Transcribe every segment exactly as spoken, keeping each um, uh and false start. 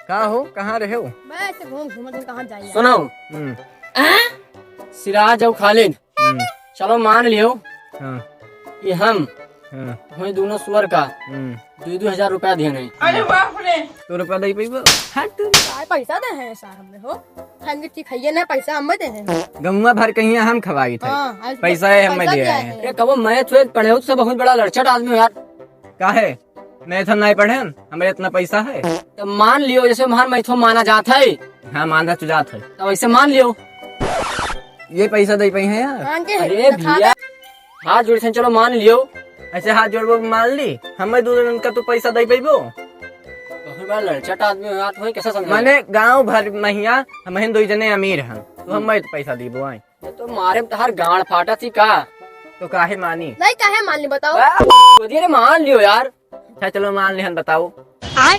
का हो, कहाँ रहे हो? मैं ऐसे घूम घूमत हूँ, कहाँ जाई? सुनो। हम्म। सिराज और खालिद, हम्म। चलो मान लियो हाँ। कि हम हाँ। वही दोनों सुअर का हम्म। दो दो हजार रुपया दिए नहीं। अरे बाप रे। तो रुपया दे पैबो? हट तू। काय पैसा दे हैं सार हमने हो? खाएंगे ठीक है ये ना पैसा हम दे हैं। गमुआ भर कहीं हम खवाई थे। हाँ, आज पैसा है हम पैसा दे दिया आए है। हैं। अरे कबो मैं तो पढ़े हो तो बहुत बड़ा लड़चट आदमी हो यार। काहे? मैं तो नहीं पढ़े, हमारे इतना पैसा है। तो मान लियो, जैसे मान मैं तो माना जात है। हाँ, माना तो जात है। तो वैसे मान लियो। ये पैसा दे पाई है यार। मांगे है, अरे तो खा भैया, ले। हाथ जोड़ से चलो मान लियो। ऐसे हाथ जोड़बो मान ली, हमें दो जन का तू पैसा दे पैबो। बहुत बड़ा लड़चट आदमी हो यार, तुम्हें कैसा समझा? माने गांव भर महिया हम दो जने अमीर हैं, तो हम्म। हमें तो पैसा दीबो आए। ये तो मारे में तहार गांड फाटा थी का? तो काहे मानी? नहीं, काहे मान ली बताओ? आ, वो धीरे मान लियो यार। अच्छा चलो मान लिहन, बताओ। आय?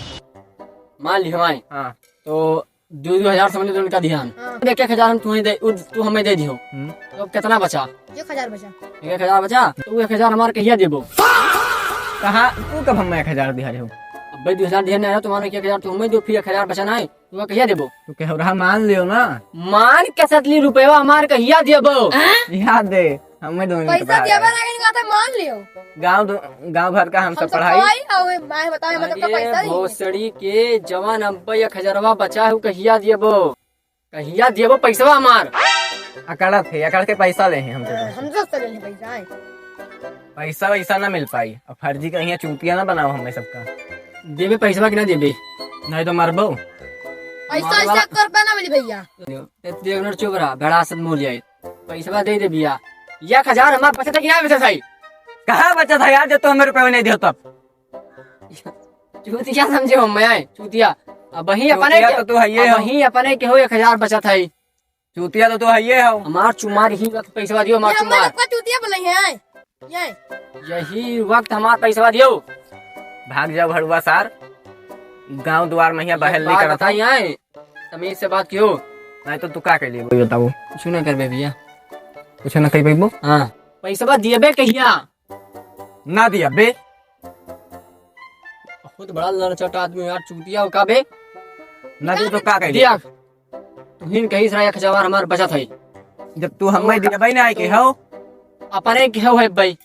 मान लियो आए। हाँ। तो दो दो हजार समझ लो उनका ध्यान। हाँ। एक एक हजार हम तुम्हें दे, उ-, तू हमें दे दियो। हम्म। तो कितना बचा? एक हजार बचा। एक एक हजार बचा? तो वो एक हजार हमार कहिया देबो? कहाँ? तू कब हमें एक हजार दिया रहे हो? अब भाई दो हजार दिया नहीं आया, तुम्हारा एक हजार तो हमें दो, फिर एक हजार बचा ना है। तू कहिया देबो? तू कह रहा मान लियो ना। मान के सतली रुपया हमार कहिया देबो? याद दे, हमें दोनों के पैसा पढ़ाई देबे है। लगे नहीं कहता मान लियो। गांव दो-, गांव भर का हम सब हम सब पढ़ाई। पढ़ाई और मैं बताओ, मतलब का अरे पैसा नहीं। भोसड़ी के जवान अब्बा एक हजारवा बचा है, उ कहिया देबो? कहिया देबो पैसवा हमार? अकड़त है, अकड़ के पैसा ले हैं हम तो। हम सब चले हैं पैसा है। पैसा वैसा ना मिल पाई। अब फर्जी कहीं चूतिया ना बनाओ हमें सबका। देबे पैसवा कि ना देबे? नहीं तो मरबो। ऐसा, मारे ऐसा वाला कर बना मिली भैया। ते देख नर चुप रहा, बड़ा सत मोल जाए। पैसवा दे दे भैया। एक हजार हमार बचत है कि ना बचत है? कहाँ बचत है यार, जब तो हमें रुपये नहीं दियो तब? चूतिया समझे हो मैं, चूतिया। अब वही अपने चूतिया के, तो तू है ये अब हो। वही अपने के हो एक हजार बचत है। चूतिया तो तू हइये हो। हमार चुमार ही वक्त पैसवा दियो, हमार ये हमार चुमार। लड़का चूतिया बोले है। ये। यही वक्त हमार पैसवा दियो। भाग जाओ भड़ुआ सार। गांव द्वार में हियां बहल नहीं बात करत बताई हो। आए। तमीज से बात कियो। नहीं तो तू का कर लिए, वही बताओ। कुछ ना करबे भैया। कुछ ना कही पैबो? हाँ। पैसवा दिए बे कहिया? ना दिया बे। बहुत बड़ा लड़चट आदमी यार, चूतिया हो का बे? ना दी तो का कही? दिया। तुहिन कही सरा एक हजार हमार बचत है। जब तू हमें दिया भाई ना आए के हो। अपने के हो है भाई,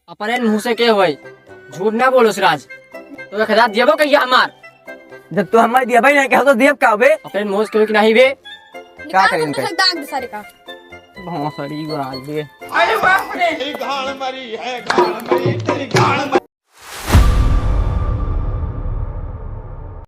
अपने मुंह से के हो है, झूठ ना बोलो सिराज। तो एक हजार दियाबो कहिया हमार? जब तू हमें दिया भाई ना के हो तो दियब का बे? अपने मुंह से के हो कि नहीं बे? का निकाल करें तुम इनके? दाग दे सारे का। भोसड़ी गाल दे। अरे बाप रे। गाल मरी है, गाल मरी, तेरी गाल मरी।